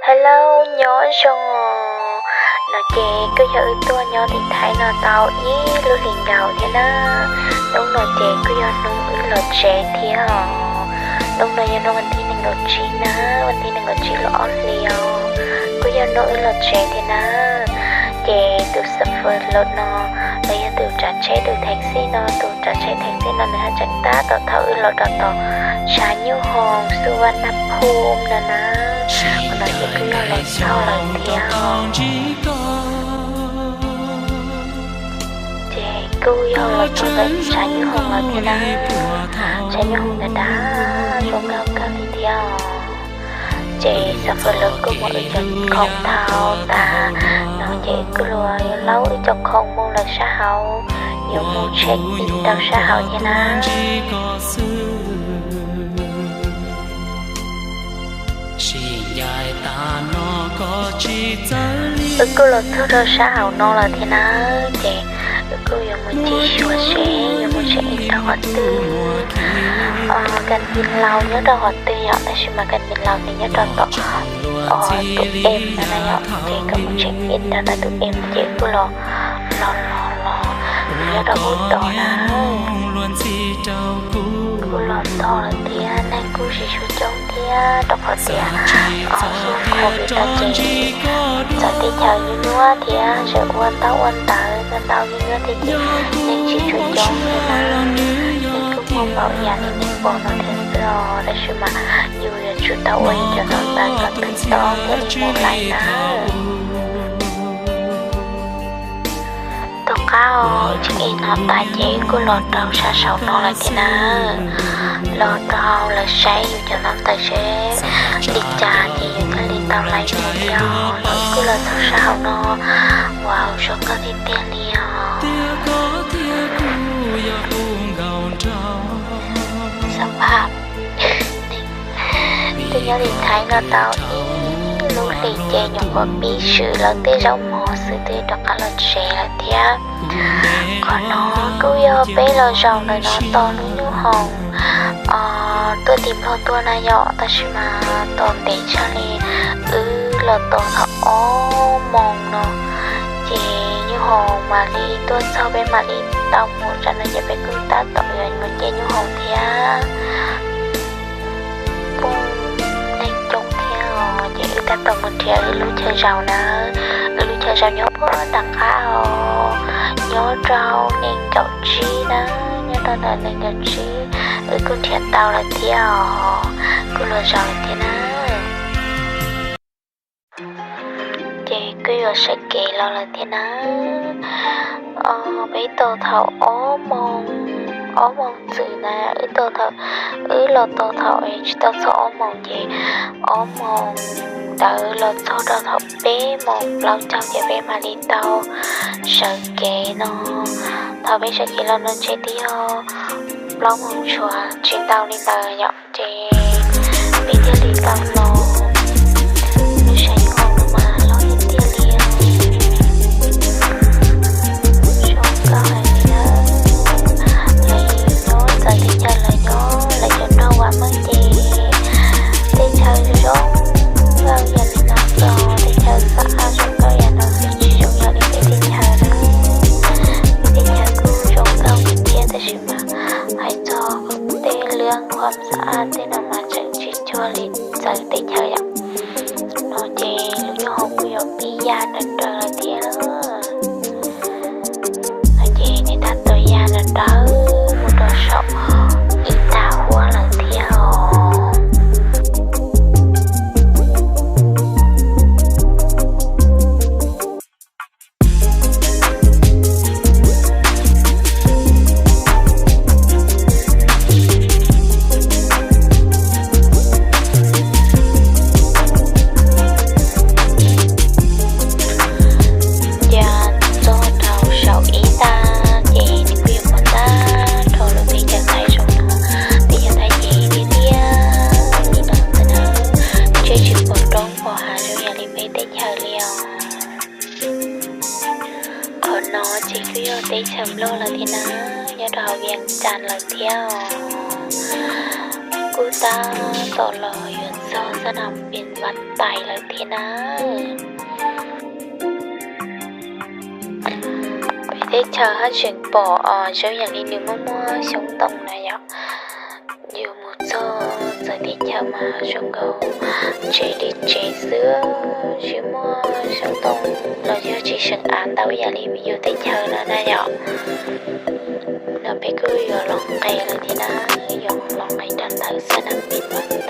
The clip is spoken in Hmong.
Hello, nyob zoo. No ces kuj yog wb tuaj nyob tim Thaib no tau ib lub hlis nkaus thiab na. Hnub no ces kuj yog hnub wb los tsev thiab os. Hnub no yog hnub vas thib nees nkaum tsib na, vas thib nees nkaum tsib lub ob hlis os. Kuj yog hnub wb los tsev thiab na. Ces tus xav fwm los no, los yog tus tsav tsheb tus theem xij no, tus tsav tsheb theem xij no nws haj tseem tab tom thauj wb los rau tom tshav nyuj hoom xub vaj naj phum no na. Qhov no ces kuj yog los txog lawm thiab os. Ces kuj yog los txog ntawm tshav nyuj hoom lawm thiab na. Tshav nyuj hoom ntawd dab zoo nkauj kawg li thiab os. Ces xav fwm lawv kuj muab wb cov khoom thau tas no ces kuj los yuav laub wb cov khoom mus lawm sab hauv, yuav mus check in rau sab hauv thiab na. Wb kuj los txog rau sab hauv no lawm thiab na, ces wb kuj yuav mus ncig xyuas seb yuav mus check in rau qhov twg, canteen lounge nyob rau qhov twg yom, tab sis mas canteen lounge nws nyob rau tom tus M no na yom, ces koj mus check in rau ntawm tus M ces kuj los, los los los nyob rau hauv tod na. Kuj los txog lawm thiab, neeg kuj tsis tshua coob thiab rau qhov tias xyoo covid tag ces txawv teb chaws nyuaj nyuaj thiab tseem ua ntaub ua ntawv ntau ntau nyuaj nyuaj thiab ces neeg tsis tshua coob thiab na. Neeg kuj muaj npaum yam li nej pom no thiab xwb os, tab sis mas yus yuav tsum tau ua yus cov ntaub ntawv kom tau thiaj li mus lawm na. Tom qab check in no tas ces kuj los rau sab saum no lawm thiab na. Los rau lawv saib yus cov ntaub ntawv seb li cas ces yus thiaj li tau lawv mus thiab. Los kuj los txog sab hauv no, wow, zoo nkauj tiag tiag li os. Xav phaj, twb nyob tim Thaib no tau ib lub hlis ces nyuam qhuav pib swm lawv tej zaub mov xwb twb rov qab los tsev lawm thiab. Qhov no kuj yog peb los zaum ntawm no tos lub nyuj hoom tuaj tim Nplog tuaj na yom, tab sis mas tos ntev tshaj li wb los tos thaum ob moos no ces nyuj hoom mam li tuaj txog peb mam li tau mus, tsam no ces peb kuj tab tom yuav mus caij nyuj hoom thiab. Pum, neeg coob thiab os, ces wb tab tom mus nrhiav wb lub chaw zaum na. Wb lub chaw zaum nyob puag nram qab os, nyob rau nees nkaum tsib na, nyob rau ntawm nees nkaum tsib. Wb kuj nrhiav tau lawm thiab os, kuj los zaum lawm thiab na. Ces kuj yuav sawv kev los lawm thiab na. Peb tos thaum ob moos, ob moos txwm na, wb tos thaum, wb los tos thaum tsis tau txog ob moos ces ob moos ntawd los txog rau thaum peb moos plaub caug ces peb mam li tau sawv kev no. Thaum peb sawv kev los no ntshe twb yog plaub moos tshuav tsis ntau li ntawd yom, ces peb thiaj li tau los. Lub sab nyuj hoom no mas loj tiag tiag li os. Zoo nkauj heev li na. Lawv nyob txawv teb chaws, lawv nyob lawv cov nrog vam meej ces teb chaws zoo nkauj yam li no, teb chaws xab ab zoo nkauj yam no xwb, tsis zoo yam li peb teb chaws na. Peb teb chaws kuj zoo nkauj kawg thiab tab sis mas hais txog tej lub qhov xab ab tej no mas tseem tsis cuag li txawv teb chaws yom. No ces lub nyuj hoom kuj yuav pib ya nrawm nrawm lawm thiab. No ces nws tab tom ya nrawm nrawm mus rau saum ib tag huab lawm thiab os. Ces txog rau saum ib tag ces nws kuj yuav pom tag nrho lub teb chaws Thaib zoo no, teb chaws Thaib ces tiaj tiaj li no ntag na, ntshe tsis pom roob pom hav zoo yam li peb teb chaws li os. Qhov no ces kuj yog teb chaws Nplog lawm thiab na, nyob rau hauv Vias Cas lawm thiab os. Kuj tab tom los yuav txog xab nam pes tais lawm thiab na. Peb teb chaws haj tseem pom os, zoo yam li nws muaj muaj xyoob ntoo na yom. Yus mus txog txawv teb chaws mas zoo nkaus tsev li tsev xwb, tsis muaj xyoob ntoo los yog tsis seem av ntau yam li yus teb chaws no na yom. No peb kuj yuav los nqes lawm thiab na, yuav los nqes rau ntawm xab nam pis